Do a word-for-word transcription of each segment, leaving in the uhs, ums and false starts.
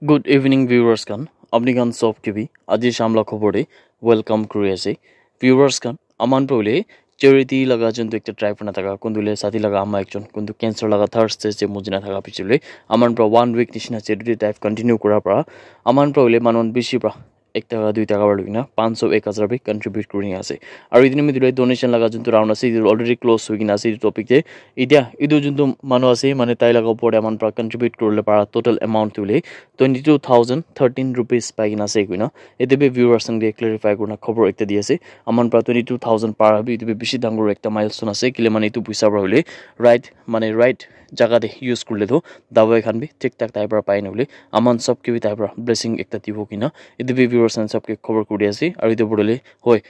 Good evening viewers khan, apni khan sob ke bi aji sham la khobor de welcome kuri ase. Viewers khan, aman pra hoile charity laga juntu ekta drive na thaka, kuntu le sati laga ama ekjon, kuntu cancer laga third stage de mujina thaka pichule, aman pra one week nishina charity drive continue kura pra, aman pra hoile manon bishi pra ek taka dui taka para luina panch sho ek hazar bi contribute kuri na ase. Aru etu nimite donation laga juntu round ase, etu already close hoi kena ase etu topic te. Etia etu juntu manu ase, mane tai laga upor te aman pra contribute kuribole para total amount tu hoile twenty two thousand thirteen rupees pai kena ase koina. Etu bi viewers khan ke clarify kurina khobor ekta di ase. Aman pra twenty two thousand para bi etu bi bishi dangor ekta milestone ase. Kile mane etu puisa pra hoile right, mane right jaga te use kurile tu dawai khan bi thik thak tai pra pai na hoile aman sob ke bi tai pra blessing ekta dibo koina. Etu bi viewers khan sob ke khobor kuri ase. Aru etu opor te hoi,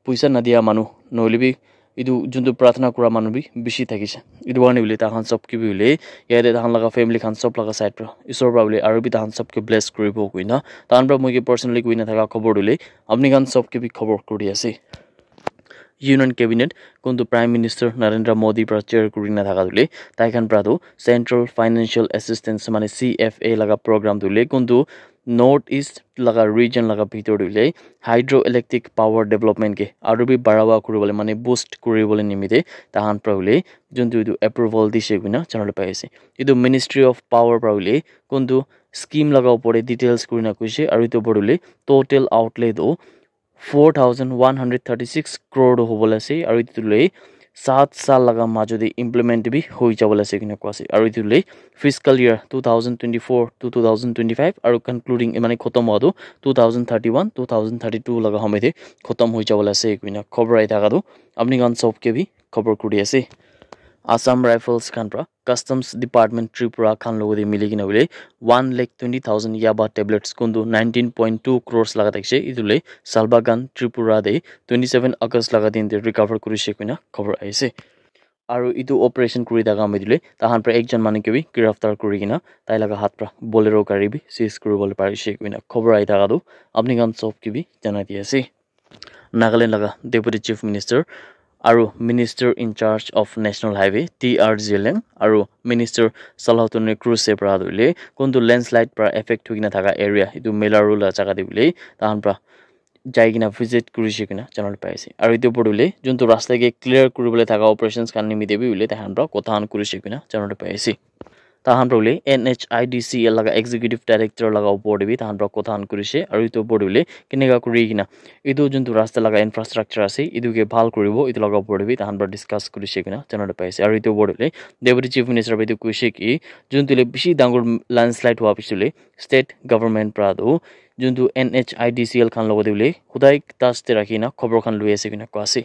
puisa nadia manu nohoile bi etu juntu prarthana kura manu bi bishi thakishe. Etu karne hoile tai khan sob ke bi hoile yate tai khan laga family khan sob laga side pra isor pra hoile aru bi tai khan sob ke bless kuribo koina tai khan pra moi ke personally koina thaka khobor hoile apni khan sob ke bi khobor kuri ase. Union Cabinet kuntu Prime Minister Narendra Modi pra chair kuri na thaka hoile tai khan pra tu Central Financial Assistance mane C F A laga program tu hoile kuntu North East laga region laga bhitor te hoile hydroelectric power development ke aru bi barawa kuribole mane boost kuribole nimite tai khan pra hoile juntu etu approval dishe koina janabole pai ase. Etu Ministry of Power pra hoile kuntu scheme laga upor te details kurina koishe aru etu opor te hoile total outlay tu four thousand one hundred thirty six crore tu hobole ase aru etu tu hoile sat saal laga majo te implement bi hoi jabole ase koina koa ase. Aru etu hoile fiscal year two thousand twenty four to two thousand twenty five aru concluding mane khotom hua tu two thousand thirty one two thousand thirty two laga homoy te khotom hoi jabole ase koina khobor ahi thaka tu apni khan sob ke bi khobor kuri ase. Assam Rifles khan pra Customs Department Tripura khan logo te mili kena hoile one lakh twenty thousand yaba tablets kuntu nineteen point two crores laga thakishe etu le Salbagan Tripura te twenty seven August laga din te recover kurishe koina khobor ahi ase. Aru etu operation kuri thaka homoy te hoile tai khan pra ekjon manu ke bi giraftar kuri kena tai laga hath pra Bolero gari bi seize kuribole parishe koina khobor ahi thaka tu apni khan sob ke bi janai di ase. Nagaland laga Deputy Chief Minister aru Minister in charge of National Highway T R Zeliang aru Minister Salahuddin Kruse pra tu hoile kuntu landslide pra affect hoi kena thaka area etu Melaru la jaga te hoile tai khan pra jai kena visit kurishe koina janabole pai ase. Aru etu opor te hoile juntu rasta ke clear kuribole thaka operations khan nimite bi hoile tai khan pra kotha khan kurishe koina janabole pai ase. Tai khan pra hoile N H I D C L laga executive director laga opor te bi tai khan pra kotha khan kurishe aru etu opor te hoile keneka kuri kena etu juntu rasta laga infrastructure ase etu ke bhal kuribo etu laga opor te bi tai khan pra discuss kurishe koina janabole pai ase. Aru etu opor te hoile Deputy Chief Minister pra etu koishe ki juntu hoile bishi dangor landslide hua piche hoile state government pra tu juntu N H I D C L khan logo te hoile hudai touch te rakhi kena khobor khan lui ase koina koa ase.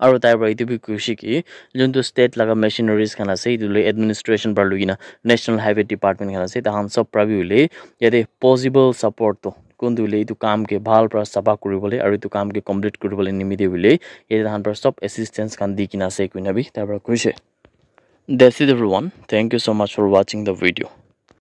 Aru tai pra etu bi koishe ki juntu state laga machineries khan ase etu le administration pra lui kena National Highway Department khan ase tai khan sob pra bi hoile yate possible support tu kuntu hoile etu kam ke bhal pra sapha kuribole aru etu kam ke complete kuribole nimite hoile yate tai khan pra sob assistance khan di kena ase koina bi tai pra koishe. That's it everyone. Thank you so much for watching the video.